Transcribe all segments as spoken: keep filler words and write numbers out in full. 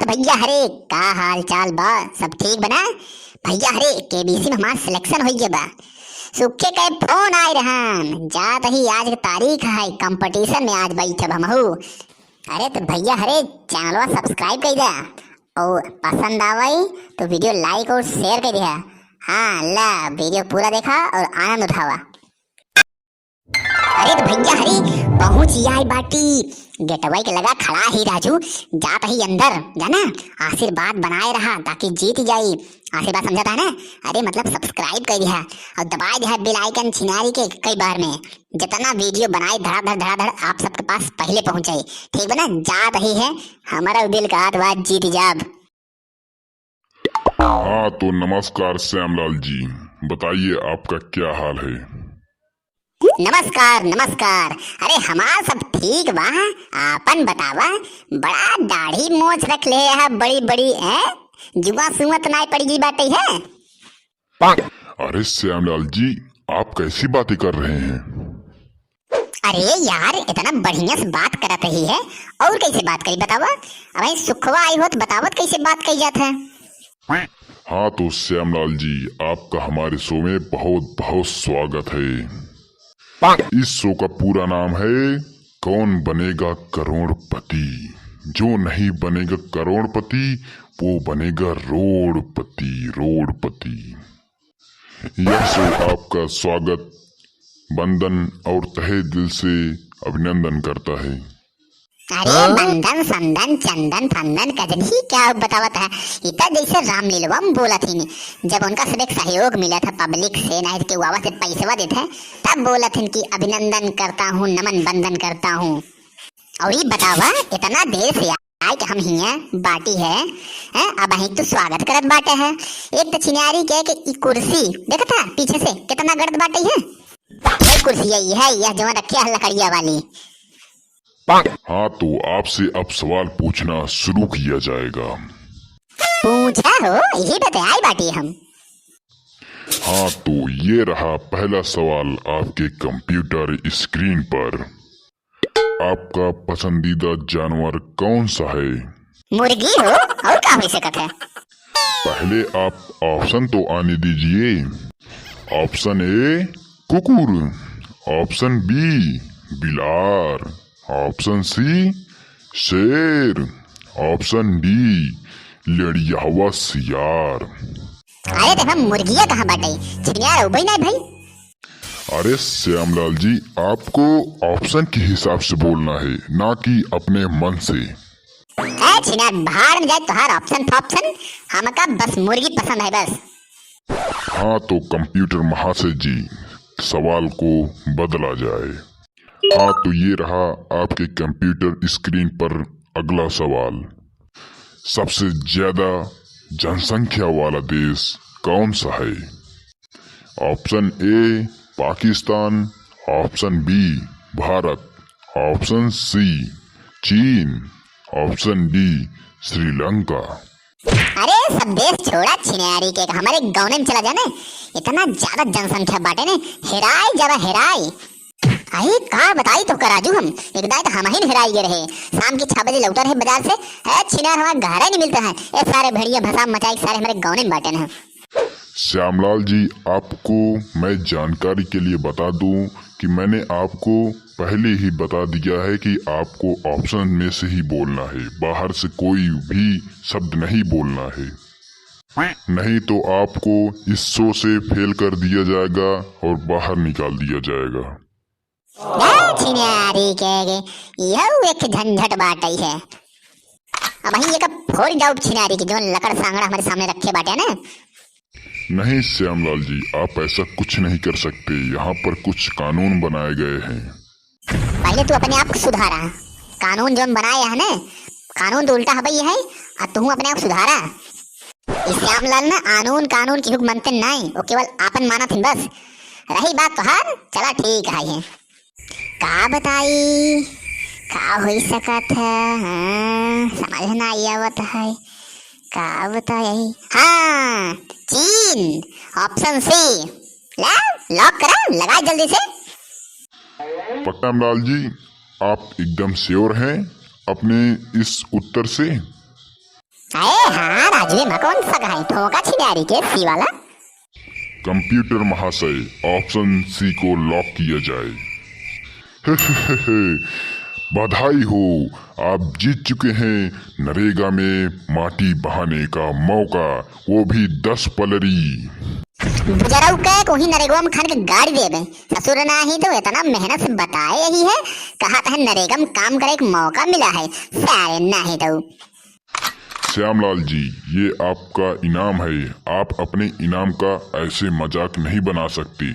भैया हरे, का हाल चाल बा? सब ठीक बा ना? भैया हरे, केबीसी में हमार selection होइ गया बा। सुखे के फोन आए रहन, जात ही आज के तारीख है, competition में आज बैठब हमहू। अरे तो भैया हरे, चैनलवा subscribe कर दे और पसंद आवई तो video like और share कर दिया। हाँ, ला video पूरा देखा और आनंद उठावा। अरे तो भैया हरी, पहुँच ही आई बाटी। गेटवे के लगा खड़ा ही राजू, जात ही अंदर, जाना, आशीर्वाद बनाए रहा ताकि जीत जाई। आशीर्वाद समझा था ना? अरे मतलब subscribe कर दिया और दबाए दिया bell icon छिनारी के कई बार में। जितना video बनाए धड़ाधड़ धड़ाधड़ आप सबके पास पहले पहुँचाई। ठीक बा ना? जात ही है, हमारा दिल का हाथ बात जीत जाब। हाँ, तो नमस्कार श्यामलाल जी, बताइए आपका क्या हाल है? नमस्कार, नमस्कार। अरे हमार सब ठीक बा, आपन बतावा। बड़ा दाढ़ी मोछ रख ले है बड़ी बड़ी, हैं? जुआ सुअत नाय पड़ गई बाटे है। अरे श्यामलाल जी, आप कैसी बातें कर रहे हैं? अरे यार, इतना बढ़िया से बात करत रही है, और कैसे बात करी बतावा? अब सुखवा आई हो तो बतावत कैसे बात कही जात है? हाँ तो श्यामलाल जी, आपका हमारे शो में बहुत बहुत स्वागत है। इस शो का पूरा नाम है कौन बनेगा करोड़पति। जो नहीं बनेगा करोड़पति, वो बनेगा रोडपति, रोडपति। यह शो आपका स्वागत, वंदन और तहे दिल से अभिनंदन करता है। अरे हाँ? बंदन, संदन, चंदन, फंदन, कजनी क्या बतावत है? इतना जैसे रामलीलवा में बोलत ही नहीं। जब उनका सब एक सहयोग मिला था public से, नहीं तो केहू आवा से पैसवा देत है, तब बोलत हिन कि अभिनंदन करता हूँ, नमन बंदन करता हूँ। और ये बतावा, इतना देर से आए कि हम हिया बाटी है, हैं? अब अहीं तो स्वागत करत बाटे है। एक तो छिनारी के कि ई कुर्सी देखत है पीछे से कितना गड़त बाटे है। ये कुर्सी है, ये है, यह जवन रखे है लकड़िया वाली। हाँ, तो आपसे अब सवाल पूछना शुरू किया जाएगा। पूछा हो, यही बताए बाटी हम। हाँ, तो ये रहा पहला सवाल आपके computer screen पर। आपका पसंदीदा जानवर कौन सा है? मुर्गी हो, और का हो सकत है? पहले आप option तो आने दीजिए। Option A कुकुर, option B बिलार, option C शेर, option D लेड़ियावा सियार। अरे देखा, मुर्गिया कहाँ बाटे? छिनिया रहो भाई, नहीं भाई। अरे श्यामलाल जी, आपको option के हिसाब से बोलना है, ना कि अपने मन से। ए छिनार, भाड़ में जाए तोहार option फाप्शन, हमका बस मुर्गी पसंद है बस। हाँ तो computer महाशय जी, सवाल को बदला जाए। हाँ तो ये रहा आपके computer screen पर अगला सवाल। सबसे ज्यादा जनसंख्या वाला देश कौन सा है? Option A पाकिस्तान, option B भारत, option C चीन, option D श्रीलंका। अरे सब देश छोड़ा छिनारी के, हमारे गाँव में चला जाने, इतना ज्यादा जनसंख्या बाटे ने, हेराई जावा हेराई। अरे का बताई तो का राजू, हम एक दाई तो हम ही हेराई गए रहे। शाम के छह बजे लौटा रहे बाजार से, ए छिनार हमारे घर ही नहीं मिलता है। ए सारे भेड़िया भसाम मचाई, सारे हमारे गाँव में बाटे हैं। श्यामलाल जी, आपको मैं जानकारी के लिए बता दूं कि मैंने आपको पहले ही बता दिया है कि आपको option में से ही बोलना है, बाहर से कोई भी शब्द नहीं बोलना है, नहीं तो आपको इस शो से फेल कर दिया जाएगा और बाहर निकाल दिया जाएगा। ए छिनारी के, के, यहू एक झंझट बाटई है। अब ही एक फोड़ डाउट छिनारी के, जौन लकड़ सांगड़ा हमारे सामने रखे बाटे ना। नहीं श्यामलाल जी, आप ऐसा कुछ नहीं कर सकते। यहाँ पर कुछ कानून बनाए गए हैं। पहले तू अपने आप को सुधारा। कानून जौन बनाए है ना, कानून तो उल्टा हबई है, आ तू अपने आप सुधारा। ई श्यामलाल ना आनून कानून केहू के मनते नाई, वो केवल आपन मानत हिन बस। रही बात तोहार, चला ठीक है, है। का बताई, का होई सकत है, हाँ, समझ ना आवत है, का बताई। हाँ, चीन, option C। ला, lock करा, लगा जल्दी से। पक्का श्यामलाल जी, आप एकदम sure हैं अपने इस उत्तर से? अरे हाँ राजू, एमा कौन शक है, ठोका छिनारी के सी वाला। कंप्यूटर महाशय, ऑप्शन सी को लॉक किया जाए। बधाई हो, आप जीत चुके हैं नरेगा में माटी बहाने का मौका, वो भी दस पलरी। बुजरऊ के कोही नरेगवा में खन के गाड़ी देबे। ससुर नाही तो इतना मेहनत से बताए यही है, कहा था नरेगा में काम करे एक मौका मिला है, सारे नाही तो। श्यामलाल जी, ये आपका इनाम है, आप अपने इनाम का ऐसे मजाक नहीं बना सकते।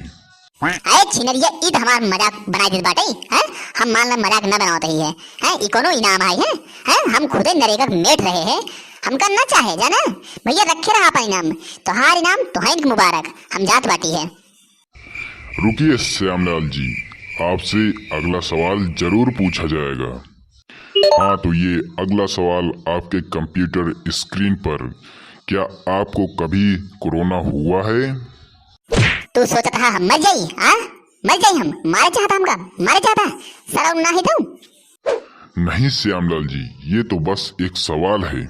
अरे छिनरिया, ई त हमार मजाक बनाई देत बाटे, हैं? हम मान ला मजाक न बनावत ही है, हैं? ई कोनो इनाम है, हैं? हैं? हम खुदे नरेगा के मेट रहे हैं, हमका न चाहे, जाना? भैया रखे रहा आपन इनाम, तोहार इनाम तोहन के मुबारक, हम जात बाटी है। रुकिए श्यामलाल जी, आपसे अगला सवाल जरूर पूछा जाएगा। हाँ, तो ये अगला सवाल आपके कंप्यूटर स्क्रीन पर, क्या आपको कभी कोरोना हुआ है? तू सोचत हा हम मर जाई, आ? मर जाई हम? मारे चाहता हमका? मारे चाहता? सरऊ नाही तू? नहीं श्यामलाल जी, ये तो बस एक सवाल है।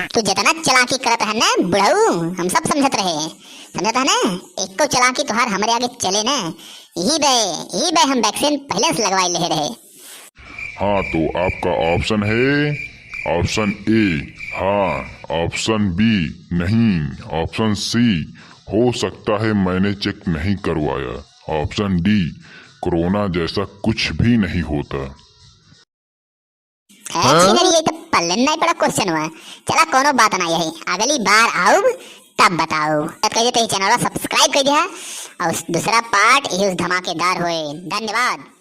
तू जितना चालाकी करत है ना बुढ़ऊ, हम सब समझत रहे। समझत है ना? एको चालाकी तोहार हमरे आगे चले ना। यही बे, यही बे हम वैक्सीन पहले से लगवाई ले रहे। हाँ, तो आपका ऑप्शन है, ऑप्शन ए हाँ, ऑप्शन बी नहीं, ऑप्शन सी हो सकता है मैंने चेक नहीं करवाया, ऑप्शन डी कोरोना जैसा कुछ भी नहीं होता। ए, हाँ? छिनरी, ये तो पल्ले नहीं पड़ा क्वेश्चन हुआ। चला, कोनो बात ना, यही अगली बार आऊब तब बताओ। तब कह देते ही चैनल सब्सक्राइब कर दिया और दूसरा पार्ट यही उस धमाकेदार होए। धन्यवाद।